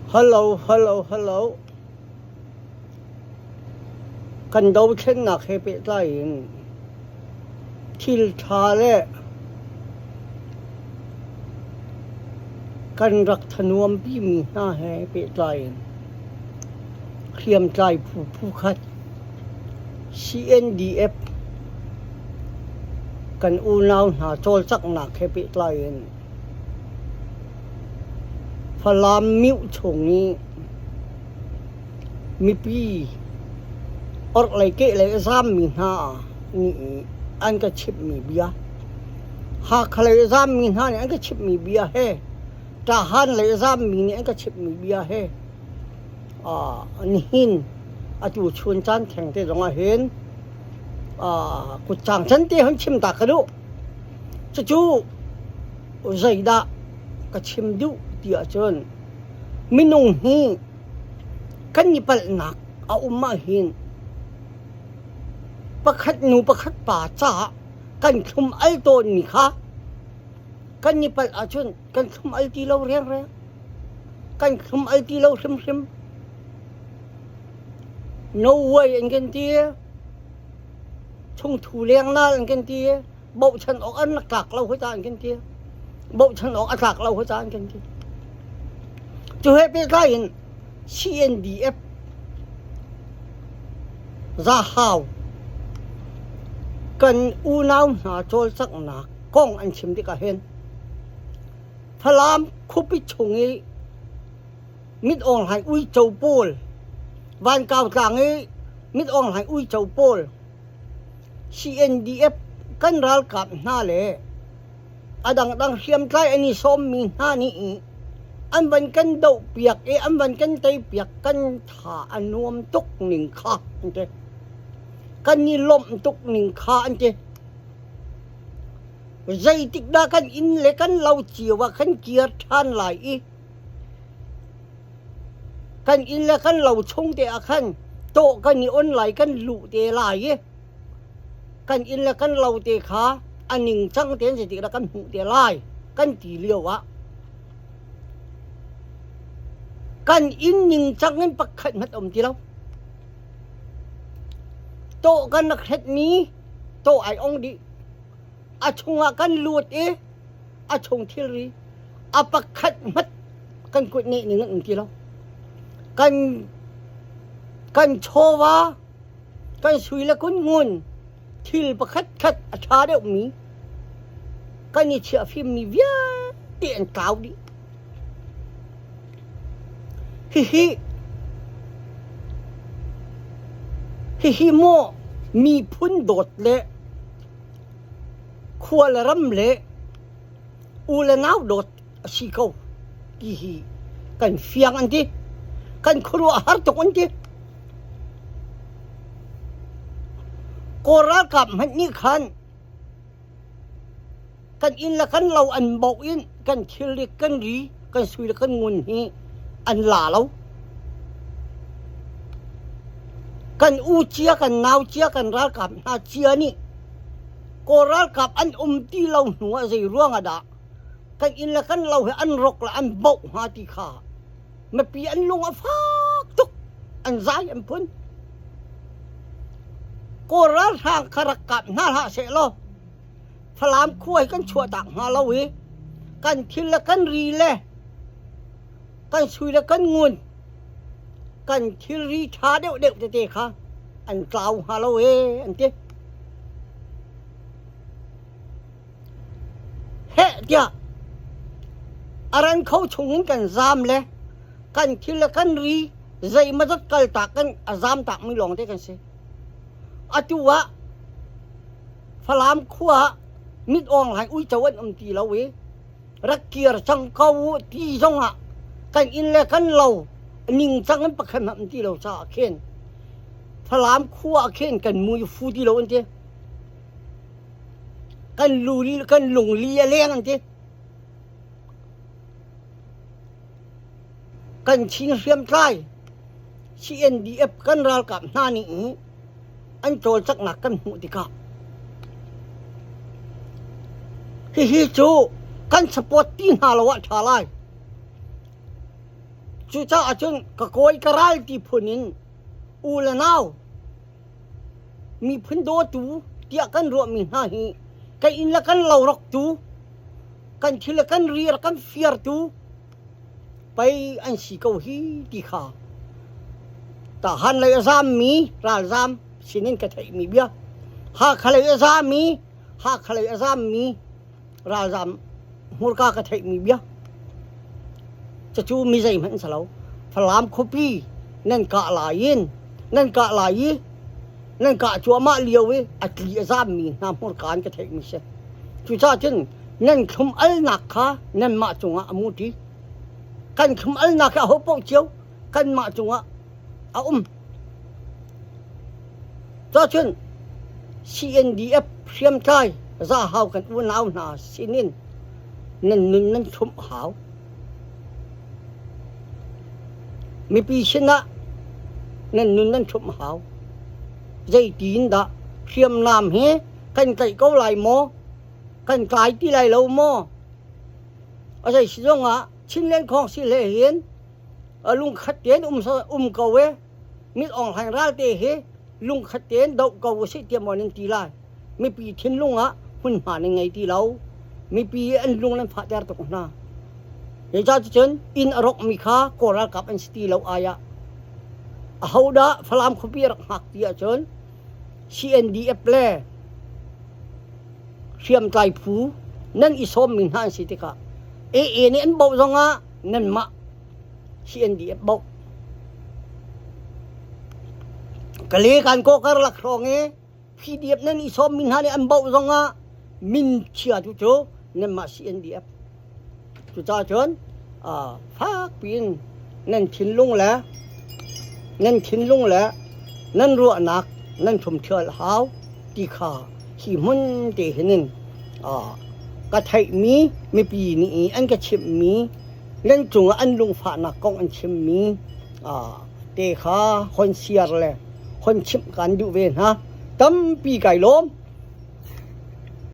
Hello, hello, hello. Kan dothlennak he pehtlai in thil ṭha le kan rak thanuampimi hna he pehtlai in hriamtlai phu phukhat CNDF kan unau hna cawlcanghnak he pehtlai in Falam mioh chung i mipi orhlei kehlei a zaammi hna nih an ka chimhmi bia, Hakha lei a zaammi hna nih an ka chimhmi bia he Tahan lei a zaammi nih an ka chimhmi bia he nihin atu chun caan thengte zong ah hin kutcang can te hon chim ta ka duh. Cucu zeidah ka chim duh ti ahcun minung hi kan i palhnak a um ahhin pakhat nu pakhat pa caah kan thlum al tawnmi kha kan i palh ahcun kan thlum al ti lo rengreng. Kan thlum al ti lo hrimhrim. No way an kan ti. Chungthu lengnal an kan ti. Bochan awk an rak tlak lo hoi ta an kan ti. Bochan awk a tlak lo hoi ta an kan ti. Cu he pehtlai in CNDF Zahau kan unau hna cawlcanghnak kong an chim tikah hin Falam khuapi chung i Mit Aung Hlaing uico pawl, Vankau tlang i Mit Aung Hlaing uico pawl, CNDF kan ralkap hna le a dangdang hriamtlai an i sawmmi hna nih an van kan dohpiak i an van kan teipiak kan tha a nuam tuk ning kha an ti. Kan i lawmh tuk ning kha an ti. Zeitik dah kan inn le kan lo cio ah kan kir ṭhan lai i kan inn le kan lo chung te ah khan tawh kan i on lai kan luh te lai i kan inn le kan lo te kha a ningcang tein zeitik dah kan hmuh te lai kan ti lio ah kan inn ningcang in pakhat hmanh um ti lo. Tawh kan rak hretmi tawh ai ong dih. A chungah kan lut i a chung thilri a pakhat hmat kan kut nih ning an um ti lo. Kan kan chawva kan sui le kun ngun thil pakhat khat a ṭha deuhmi kan i chiah fimmi vialte an tlau dih. Hihi hihi maw miphun dawt le khua le ram le u le nau dawt a si ko ti hi kan fiang an ti. Kan khuaruah har tuk an ti. Kawl ralkap hmanh nih khan kan inn le kan lo an boh in kan thilri kan ri kan sui le kan ngun hi an la lo. Kan u cia kan nau cia kan ralkap hna cia nih Kawl ralkap an um ti lo hnu ah zei ruang ah dah kan inn le kan lo hi an rok le an boh hnga ti kha mipi an lung a fak tuk an zai an phun. Kawl ralhrang kha rak kap hna hlah seh law Falam khua hi kan chuahtak hnga lo i kan thil le kan ri le kan sui le kan ngun kan thilri ṭha deuhdeuh tete kha an tlau hnga lo ee an ti. Heh tiah a ran kho chungin kan zaam le kan thil le kan ri zeimawzat kaltak kan a zaamtak mi lawng te kan si. Atu ah Falam khua ah mit awng hlai uico an um ti lo i rak kir cang ko u ti zong ah kan inn le kan lo ningcang in pakhat hmanh um ti lo caah khin Falam khua ah khin kan mui fu ti lo an ti. Kan lu kan lungli a leng an ti. Kan Chin hriamtlai CNDF kan ralkap hna nih an cawlcanghnak kan hmuh tikah hihi cu kan support ti hna lo ah ṭha lai. Cucaah cun ka kawi ka ral ti phun in u le nau miphun dawtu tiah kan ruahmi hna hi kan inn le kan lo roktu, kan thil le kan ri rak kan fiartu pei an si ko hi ti kha tahan lei a zammi ralzam sinin ka theihmi bia Hakha lei a zami Hakha lei a zammi ralzam hmurka ka theihmi bia cucu mi zeihmanh an si lo Falam khuapi nan kah lai in nan kah lai i nan kah cuahmah lio i a tli a zammi hna hmurka an ka theihmi si cucaah cun nan thlum alnak kha nanmah cungah a muṭi kan thlum alnak hi ahopaoh cio kanmah cungah a um Cacun CNDF hriamtlai zahau kan unau hna sinin nan nun nan ṭhumh hau. Mipi sinah nan nun nan ṭhumh hau. Zeitin dah hriamnam hi kan tlaih ko lai maw? Kan tlai ti lai lo maw? A zei si zongah Chinland Khawng si hle hin lungkhat tein um um ko e Min Aung Hlaing ral te hi lungkhat tein doh ko usih tiah maw nan ti lai? Mipi thinlung ah hmunhma nan ngei ti lo. Mipi an lung nan fahter tuk hna. Zeicahticun inn a rawkmi kha Kawl ralkap an si ti lo ai ah ahodah Falam khuapi a rak hngak ti ahcun CNDF le hriamtlai phu nan i sawmmi hna an si tikah AA nih an bauh zongah nanmah CNDF bauh. Kale kan kaw karlak hrawng i PDF nan i sawmmi hna nih an bauh zongah min chia tu cu nanmah CNDF. Cucaah cun fak piin nan thinlung le nan thinlung le nan ruahnak nan ṭhumṭhial hau ti kha hi hmun te hin in ka theihmi mipi nih an ka chimhmi nan cungah an lungfahnak kong an chimmi te kha hon siar le hon chimh kan duh ve hna. Tampi kai lawm.